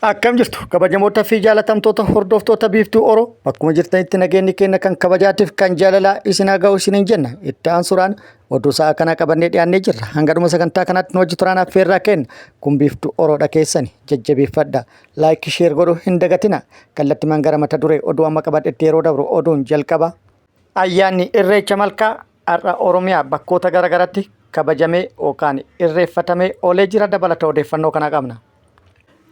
Akkam jirtu kabajamoota fi jaalatamtoota hordoftoota Biiftuu Oro, bakkuma jirtanitti nageenyi keenya kan kabajaatiif kan jaalalaa isin haa ga'u isiniin jenna. Itti aansuudhaan oduu sa'a kanaa qabannee dhiyaannee jirra. Hanga dhuma sagantaa kanaatti nu wajji turaan affeerraa kenna. Kun Biiftuu Oroodha, keessani jajjabeeffadha. Like, share godhuu hin dagatina. Kallattimaan gara mata duree oduu amma qabadhetti yeroo dabru, oduun jalqaba. Ayyaanni Irreecha Malkaa har'a Oromiyaa bakkoota garaagaraatti kabajamee yookaan irreeffatamee oolee jira. Dabalata odeeffannoo kana qabna.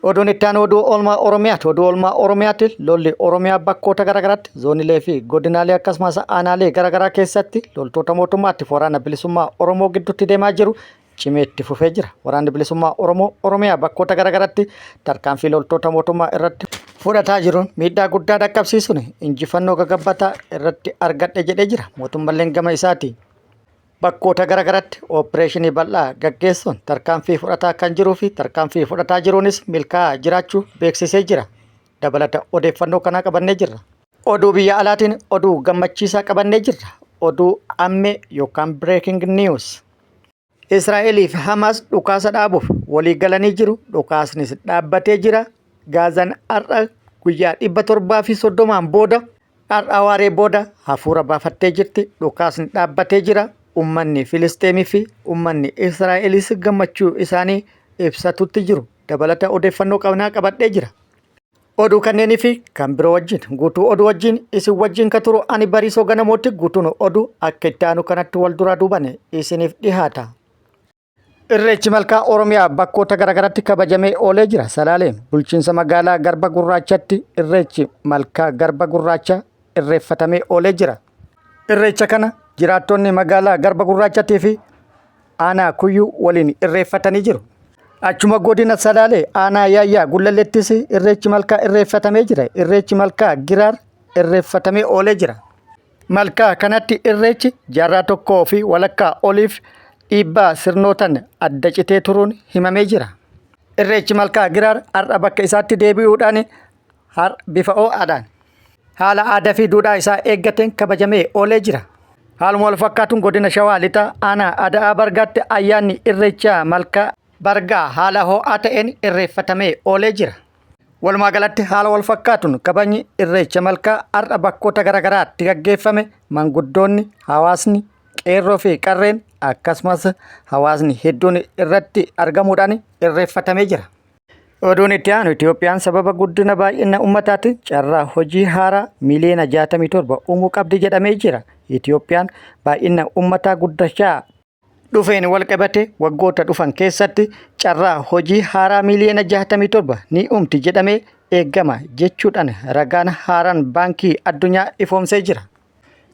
Oduun itti aanu oduu oolmaa Oromiyaati. Oduu oolmaa Oromiyaatti lolli Oromiyaa bakkoota garaagaraatti zoonilee fi godinaalee akkasumas aanaalee garaagaraa keessatti loltoota mootummaatti waraana bilisummaa Oromoo gidduutti deemaa jiru cimee itti fufee jira. Waraanni bilisummaa Oromoo Oromiyaa bakkoota garaagaraatti tarkaanfii loltoota mootummaa irratti fudhataa jiruun miidhaa guddaa dhaqqabsiisuun injifannoo gagabbataa irratti argadhe jedhee jira. Mootummalleen gama isaati bakkoota garaagaraatti opereeshinii bal'aa gaggeessuun tarkaanfii fudhataa kan jiruu fi tarkaanfii fudhataa jiruunis milkaa'aa jiraachuu beeksisee jira. Dabalata odeeffannoo kanaa qabannee jirra. Oduu biyya alaatiin oduu gammachiisaa qabannee jirra. Oduu ammee yookaan breaking news. Israa'elii fi Hamaas dhukaasa dhaabuuf walii galanii jiru. Dhukaasnis dhaabbatee jira. Gaazaan har'a guyyaa 730n booda, har'a waaree booda hafuura baafattee jirti. Dhukaasni dhaabbatee jira. Uummanni Filisxeemii fi uummanni Israa'elis gammachuu isaanii ibsatutti jiru. Dabalata odeeffannoo qabnaa qabadhee jira. Oduu kanneenii fi kan biroo wajjin, guutuu oduu wajjin isin wajjin ka turu ani Bariisoo Ganamootti. Guutuun oduu akka itti aanu kanatti wal duraa duuban isiniif dhihaata. Irreechi Malkaa Oromiyaa bakkoota garaagaraatti kabajamee oolee jira. Salaalee bulchiinsa magaalaa Garba Gurraachatti Irreechi Malkaa Garba Gurraacha irreeffatamee oolee jira. Irreecha kana jiraattonni magaalaa Garba Gurraachatii fi aanaa Kuyyuu waliin irreeffatanii jiru. Achuma godina Salaalee aanaa Yaayyaa Gullalleettis Irreechi Malkaa irreeffatamee jira. Irreechi Malkaa Giraar irreeffatamee oolee jira. Malkaa kanatti irreechi jaarraa tokkoo fi walakkaa oliif dhiibbaa sirnootaan adda citee turuun himamee jira. Irreechi Malkaa Giraar har'a bakka isaatti deebi'uudhaan har'a bifa ho'aadhaan haala aadaa fi duudhaa isaa eeggateen kabajamee oolee jira. Haaluma wal fakkaatuun godina Shawaa Lixaa aanaa Ada'aa Bargaatti ayyaanni Irreechaa Malkaa Bargaa haala ho'aa ta'een irreeffatamee oolee jira. Walumaa galatti haala wal fakkaatuun kabajni Irreecha Malkaa har'a bakkoota garaagaraatti gaggeeffame manguddoonni, hawaasni, qeerroo fi qarreen akkasumas hawaasni hedduun irratti argamuudhaan irreeffatamee jira. Oduun itti aanu, Itoophiyaan sababa guddina baay'ina ummataatiin carraa hojii haaraa miiliyoona 67 uumuu qabdi jedhamee jira. Itoophiyaan baay'ina ummataa guddachaa dhufeen walqabate waggoota dhufan keessatti carraa hojii haaraa miiliyoona 67 ni uumti jedhamee eegama jechuudhaan ragaan haaraan Baankii Addunyaa ifoomsee jira.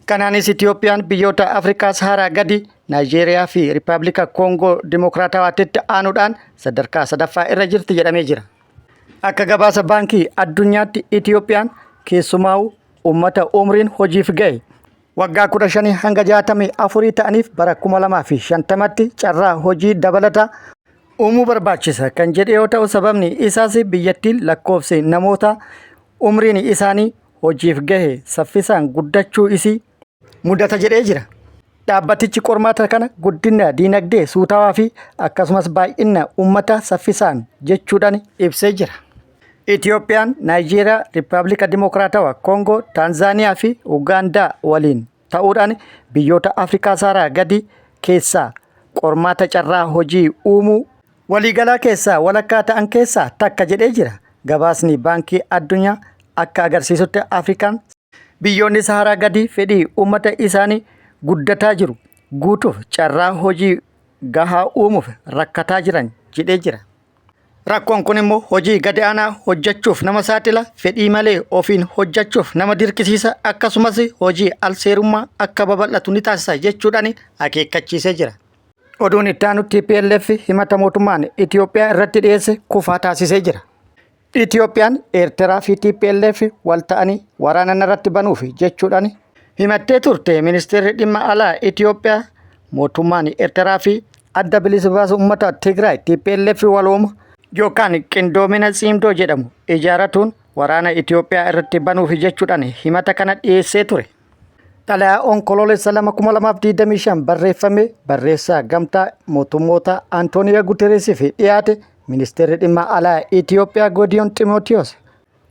Kanaanis Itoophiyaan biyyoota Afrikaa Saharaa gadi, Naayijeeriyaa fi Riippaabilika Koongoo Dimokiraatawaatti aanuudhaan sadarkaa sadaffaa irra jirti jedhamee jira. Akka gabaasa Baankii Addunyaatti Itoophiyaan keessumaa'u uummata umriin hojiif ga'e waggaa 15 hanga 64 ta'aniif bara 2050tti carraa hojii dabalataa uumuu barbaachisa kan jedhe yoo ta'u, sababni isaas biyyattiin lakkoofsi namoota umriin isaanii hojiif gahe saffisaan guddachuu isii mudata jedhee jira. Dhaabbatichi qormaata kana guddina diinagdee suutawaa fi akkasumas baay'ina uummata saffisaan jechuudhaan ibsee jira. Itoophiyaan Naayijeeriyaa, Riippaabilika Dimokiraatawaa Koongoo, Taanzaaniyaa fi Ugaandaa waliin ta'uudhaan biyyoota Afrikaa Saaraa gadi keessaa qormaata carraa hojii uumuu waliigalaa keessaa walakkaa ta'an keessaa takka jedhee jira. Gabaasni Baankii Addunyaa akka agarsiisutti Afrikaan biyyoonni Saharaa gadi fedhii uummata isaanii guddataa jiru guutuuf carraa hojii gahaa uumuuf rakkataa jiran jedhee jira. Rakkoon kun immoo hojii gadi aanaa hojjechuuf nama saaxila, fedhii malee ofiin hojjechuuf nama dirqisiisa, akkasumas hojii al seerummaa akka babal'atu ni taasisa jechuudhaan akeekkachiisee jira. Oduun itti aanu, TPLF himata mootummaan Itoophiyaa irratti dhiyeesse kufaa taasisee jira. Itoophiyaan Eertiraa fi TPLF wal ta'anii waraana irratti banuuf jechuudhaan himattee turte. Ministeerri dhimma alaa Itoophiyaa mootummaan Eertiraa fi Adda Bilisa Baasu Uummata Tigraay TPLF walooma yookaan qindoomina Tsiimdoo jedhamu ijaaratuun waraana Itoophiyaa irratti banuuf jechuudhaan himata kana dhiyeessee ture. Xalayaa Onkoloolessa 2, 2025 barreeffame barreessaa Gamtaa Mootummoota Antooniyo Gutereesiif dhiyaate. Ministeerri Dhimma Alaa Itiyoophiyaa Godiyoon Ximootiyoos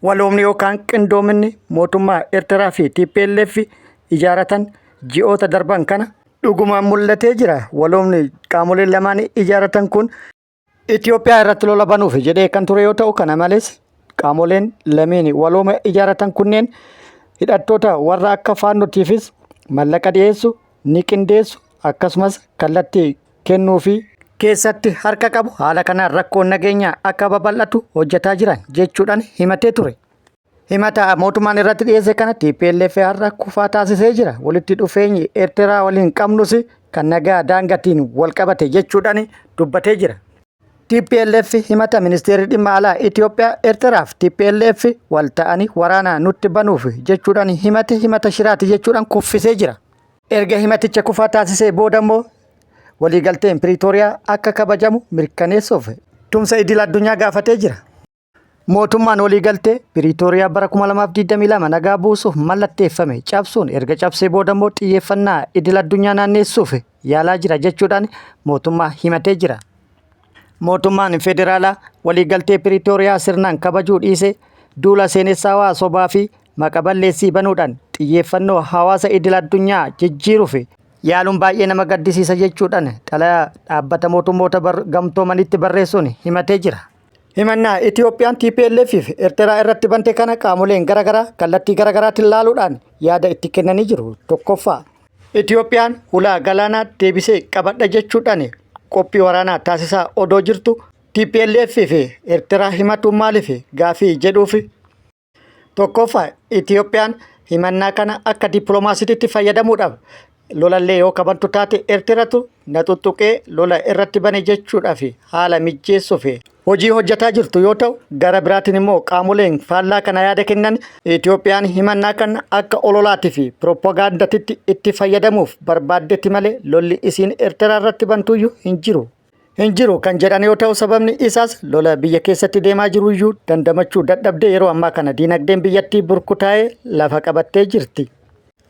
waloomni yookaan qindoominni mootummaa Eertiraa fi TPLF ijaaratan ji'oota darban kana dhugumaan mul'atee jira. Waloomni qaamoleen lamaan ijaaratan kun Itoophiyaa irratti lola banuuf jedhee kan ture yoo ta'u, kana malees qaamoleen lameen walooma ijaaratan kunneen hidhattoota warra akka faannootiifis mallaqa dhiyeessu, ni qindeessu, akkasumas kallattii kennuu fi keessatti harka qabu. Haala kanaan rakkoon nageenyaa akka babal'atu hojjetaa jiran jechuudhaan himatee ture. Himata mootummaan irratti dhiyeesse kana TPLF har'a kufaa taasisee jira. Walitti dhufeenyi Eertiraa waliin qabnus kan nagaa daangatiin wal qabate jechuudhaan dubbatee jira. TPLF himata ministeerri dhimma alaa Itoophiyaa Eertiraaf TPLF wal ta'anii waraana nutti banuuf jechuudhaan himate himata shiraati jechuudhaan kuffisee jira. Erga himaticha kufaa taasisee booda immoo waliigalteen Piriitooriyaa akka kabajamu mirkaneessuuf tumsa idil addunyaa gaafatee jira. Mootummaan waliigaltee Piriitooriyaa bara 2022 nagaa buusuuf mallatteeffame cabsuun erga cabsee booda immoo xiyyeeffannaa idil addunyaa naanneessuuf yaalaa jira jechuudhaan mootummaa himatee jira. Mootummaan federaalaa waliigaltee Piriitooriyaa sirnaan kabajuu dhiisee duula seenessaawaa sobaa fi maqa balleessii banuudhaan xiyyeeffannoo hawaasa idil addunyaa jijjiiruuf yaaluun baay'ee nama gaddisiisa jechuudhaan xalayaa dhaabbata mootummoota gamtoomanitti barreessuun himatee jira. Himannaa Itiyoophiyaan TPLF fi Ertiraa irratti bante kana qaamoleen garaagaraa kallattii garaagaraatiin laaluudhaan yaada itti kennanii jiru. Tokkoffaa, Itiyoophiyaan hulaa galaanaa deebisee qabadha jechuudhaan qophii waraanaa taasisaa odoo jirtu TPLF fi Ertiraa himatuun maaliif gaafii jedhuufi. Tokkoffaa, Itiyoophiyaan himannaa kana akka dippiloomaasiitti fayyadamuudhaaf lolallee yoo kabantu taate Eertiratu na tuttuqee lola irratti bane jechuudhaaf haala mijjeessuuf hojii hojjetaa jirtu yoo ta'u, gara biraatiin immoo qaamoleen faallaa kana yaada kennan Itiyoophiyaan himannaa kana akka ololaatii fi piroopagaandatitti itti fayyadamuuf barbaaddetti malee lolli isiin Eertiraa irratti bantuyyuu hin jiru. Hin jiru kan jedhan yoo ta'u, sababni isaas lola biyya keessatti deemaa jiru iyyuu dandamachuu dadhabdee yeroo ammaa kana diinagdeen biyyattii burkutaa'ee lafa qabattee jirti.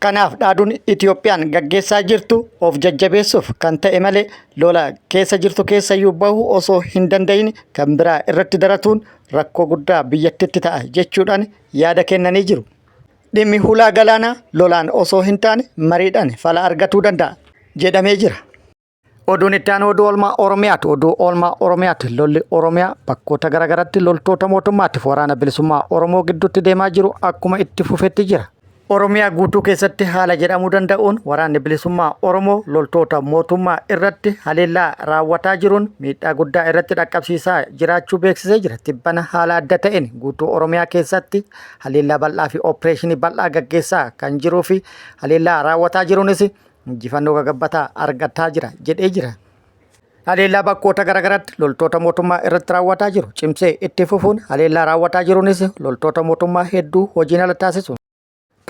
Kanaaf dhaaduun Itiyoophiyaan gaggeessaa jirtu of jajjabeessuuf kan ta'e malee lola keessa jirtu keessayyuu bahuu osoo hin danda'in kan biraa irratti daratuun rakkoo guddaa biyyattitti ta'a jechuudhaan yaada kennanii jiru. Dhimmi hulaa galaanaa lolaan osoo hin taane mariidhaan fala argatuu danda'a jedhamee jira. Oduun itti aanu oduu oolmaa Oromiyaati. Oduu oolmaa Oromiyaati. Lolli Oromiyaa bakkoota garaagaratti loltoota mootummaatiif waraana bilisummaa Oromoo gidduutti deemaa jiru akkuma itti fufetti jira. Oromiyaa guutuu keessatti haala jedhamuu danda'uun waraanni bilisummaa Oromoo loltoota mootummaa irratti haleellaa raawwataa jiruun miidhaa guddaa irratti dhaqqabsiisaa jiraachuu beeksisee jira. Tibbana haala adda ta'een guutuu Oromiyaa keessatti haleellaa bal'aa fi opereeshinii bal'aa gaggeessaa kan jiruu fi haleellaa raawwataa jiruunis injifannoo gagabbataa argataa jira jedhee jira. Haleellaa bakkoota garaagaraatti loltoota mootummaa irratti raawwataa jiru cimsee itti fufuun haleellaa raawwataa jiruunis loltoota mootummaa hedduu hojiin ala taasisuun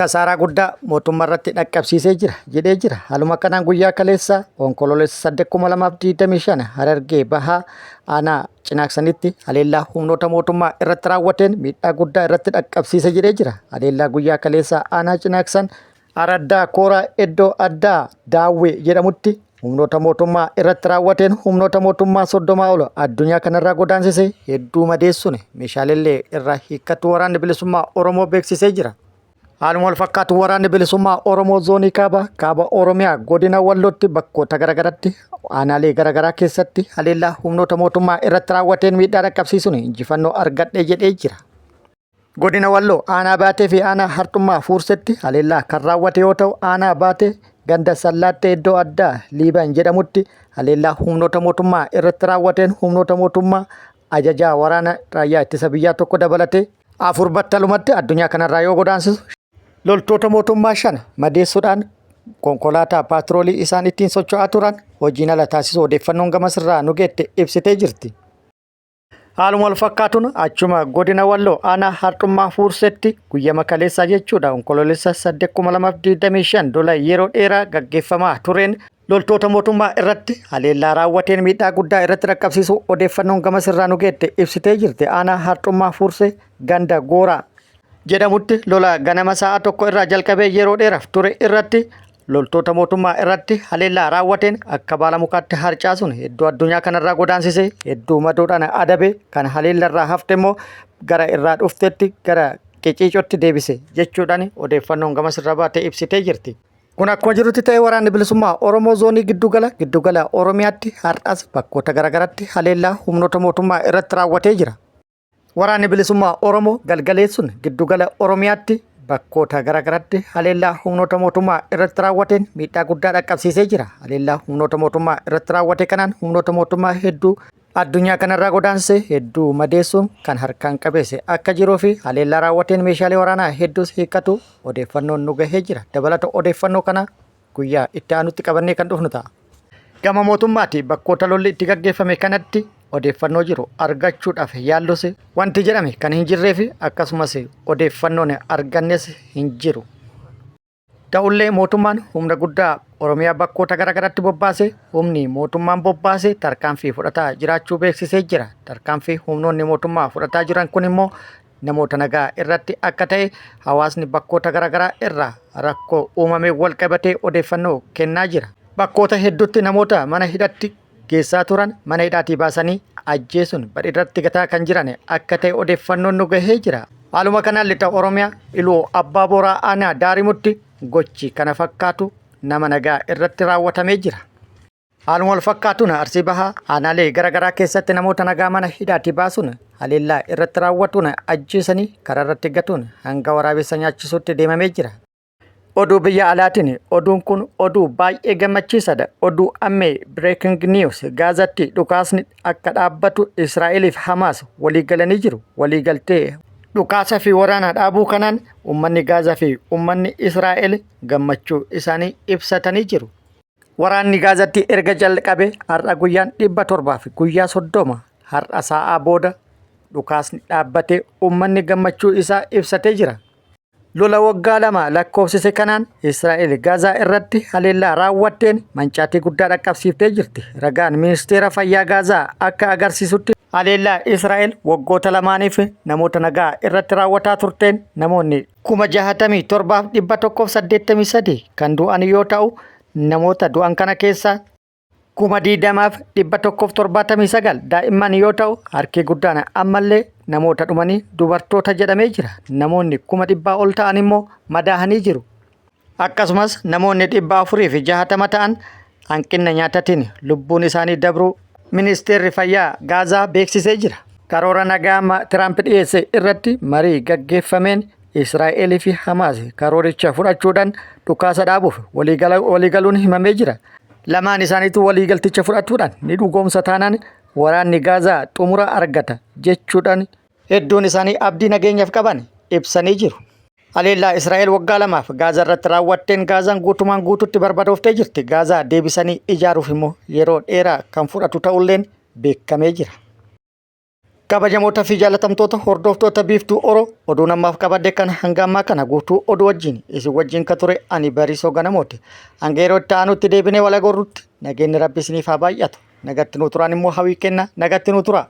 kasaaraa guddaa mootummaa irratti dhaqqabsiisee jira jedhee jira. Haaluma kanaan guyyaa kaleessa Onkoloolessa 8 2025 Harargee Bahaa aanaa Cinaaksanitti haleellaa humnoota mootummaa irratti raawwateen miidhaa guddaa irratti dhaqqabsiise jedhee jira. Haleellaa guyyaa kaleessa aanaa Cinaaksan Araddaa Kooraa iddoo addaa Daawwee jedhamutti humnoota mootummaa irratti raawwateen humnoota mootummaa 30 ol addunyaa kanarraa godaansise hedduu madeessuun meeshaaleellee irraa hiikkatu waraanni bilisummaa Oromoo beeksisee jira. Haaluma wal fakkaatu waraanni bilisummaa Oromoo zoonii kaaba kaaba Oromiyaa godina Wallootti bakkoota garaagaratti aanaalee garaagaraa keessatti haleellaa humnoota mootummaa irratti raawwateen miidhaa dhaqqabsiisuun injifannoo argadhe jedhee jira. Godina Walloo aanaa Baatee fi aanaa Harxummaa Fuursetti haleellaa kan raawwate yoo ta'u, aanaa Baatee ganda Sallaattee iddoo addaa Liiban jedhamutti haleellaa humnoota mootummaa irratti raawwateen humnoota mootummaa ajajaa waraana raayyaa ittisa biyyaa tokko dabalatee afur battalumatti addunyaa kanarraa yoo godaansisu, loltoota mootummaa 5 madeessuudhaan konkolaataa paatroolii isaan ittiin socho'aa turan hojiin ala taasisuu odeeffannoon gamasirraa nu geette ibsitee jirti. Haaluma wal fakkaatuun achuma godina Walloo aanaa Harxummaa Fuursetti guyyama kaleessaa jechuudha Onkoloolessa 8,2025 lola yeroo dheeraa gaggeeffamaa tureen loltoota mootummaa irratti haleellaa raawwateen miidhaa guddaa irratti dhaqqabsiisuu odeeffannoon gamas irraa nu geette ibsitee jirti. Aanaa Harxummaa Fuursee ganda Gooraa jedhamutti lola ganama sa'a 1 irraa jalqabee yeroo dheeraaf ture irratti loltoota mootummaa irratti haleellaa raawwateen akka baala mukaatti harcaasuun hedduu addunyaa kanarraa godaansise, hedduu madoodhaan adabe, kan haleellarraa hafte immoo gara irraa dhuftetti gara qiciicotti deebise jechuudhaan odeeffannoon gamasirra baate ibsitee jirti. Kun akkuma jirutti ta'ee waraanni bilisummaa Oromoo zoonii giddugala giddugala Oromiyaatti har'as bakkoota garaagaratti haleellaa humnoota mootummaa irratti raawwatee jira. Waraanni bilisummaa Oromoo galgaleessuun giddugala Oromiyaatti bakkoota garaagaratti haleellaa humnoota mootummaa irratti raawwateen miidhaa guddaa dhaqqabsiisee jira. Haleellaa humnoota mootummaa irratti raawwate kanaan humnoota mootummaa hedduu addunyaa kanarraa godaanse hedduu madeessuun kan harkaan qabeesse akka jiruu fi haleellaa raawwateen meeshaalee waraanaa hedduus hiikkatu odeeffannoon nu gahee jira. Dabalata odeeffannoo kana guyyaa itti aanutti qabannee kan dhufnu ta'a. Gama mootummaati bakkoota lolli itti gaggeeffame kanatti odeeffannoo jiru argachuudhaaf yaallus wanti jedhame kan hin jirree fi akkasumas odeeffannoon argannes hin jiru. Ta'ullee mootummaan humna guddaa Oromiyaa bakkoota garaagaraatti bobbaase humni mootummaan bobbaase tarkaanfii fudhataa jiraachuu beeksisee jira. Tarkaanfii humnoonni mootummaa fudhataa jiran kun immoo namoota nagaa irratti akka ta'e hawaasni bakkoota garaagaraa irraa rakkoo uumamee wal qabatee odeeffannoo kennaa jira. Bakkoota hedduutti namoota mana hidhatti geessaa turan mana hidhaatii baasanii ajjeesuun badhiirratti gataa kan jiran akka ta'e odeeffannoon nu gahee jira. Haaluma kanaan lixa Oromiyaa Iluu Abbaa Booraa aanaa Daarimutti gochi kana fakkaatu nama nagaa irratti raawwatamee jira. Haaluma wal fakkaatuun Arsii Bahaa aanaalee gara garaa keessatti namoota nagaa mana hidhaatii baasuun haleellaa irratti raawwatuun ajjeesanii karaa irratti gatuun hanga waraabessa nyaachisuutti deemamee jira. Oduu biyya alaatiin oduun kun oduu baay'ee gammachiisadha. Oduu ammee breaking news Gaazatti dhukaasni akka dhaabbatu Israa'eliif Hamaas waliigalanii jiru. Waliigaltee dhukaasa fi waraana dhaabuu kanaan uummanni Gaazaa fi uummanni Israa'el gammachuu isaanii ibsatanii jiru. Waraanni Gaazatti erga jalqabe har'a guyyaan 700 fi guyyaa 30 har'a sa'aa booda dhukaasni dhaabbatee uummanni gammachuu isaa ibsatee jira. Lola waggaa 2 lakkoofsise kanaan Israa'el Gaazaa irratti haleellaa raawwatteen mancaatii guddaa dhaqqabsiiftee jirti. Ragaan ministeera fayyaa Gaazaa akka agarsiisutti haleellaa Israa'el waggoota lamaaniif namoota nagaa irratti raawwataa turteen namoonni 67,183 kan du'an yoo ta'u, namoota du'an kana keessaa 20,179 daa'imman yoo ta'u, harki guddaan ammallee namoota dhumanii dubartoota jedhamee jira. Namoonni 100,000 ol ta'an immoo madaahanii jiru. Akkasumas namoonni 460 ta'an hanqina nyaatatiin lubbuun isaanii dabruu ministeerri fayyaa Gaazaa beeksisee jira. Karoora nagaa Tiraamp dhiyeesse irratti marii gaggeeffameen Israa'elii fi Hamaas karooricha fudhachuudhaan dhukaasa dhaabuuf waliigaluun himamee jira. Lamaan isaaniitu waliigalticha fudhachuudhaan ni dhugoomsa taanaan waraanni Gaazaa xumura argata jechuudhaan hedduun isaanii abdii nageenyaaf qaban ibsanii jiru. Haleellaa Israa'el waggaa lamaaf Gaazaa irratti raawwatteen Gaazaan guutumaan guututti barbadooftee jirti. Gaazaa deebisanii ijaaruuf immoo yeroo dheeraa kan fudhatu ta'ulleen beekamee jira. Kabajamoota fi jaalatamtoota hordoftoota Biiftuu Oro oduun ammaaf qabadde kan hanga ammaa kana guutuu oduu wajjin isin wajjin ka ture ani Bariisoo Ganamooti. Hanga yeroo itti aanutti deebinee wal agarrutti nageenyi Rabbi isiniif haa baay'atu. Nagatti nuu turaan immoo hawii kenna nagatti nuu tura.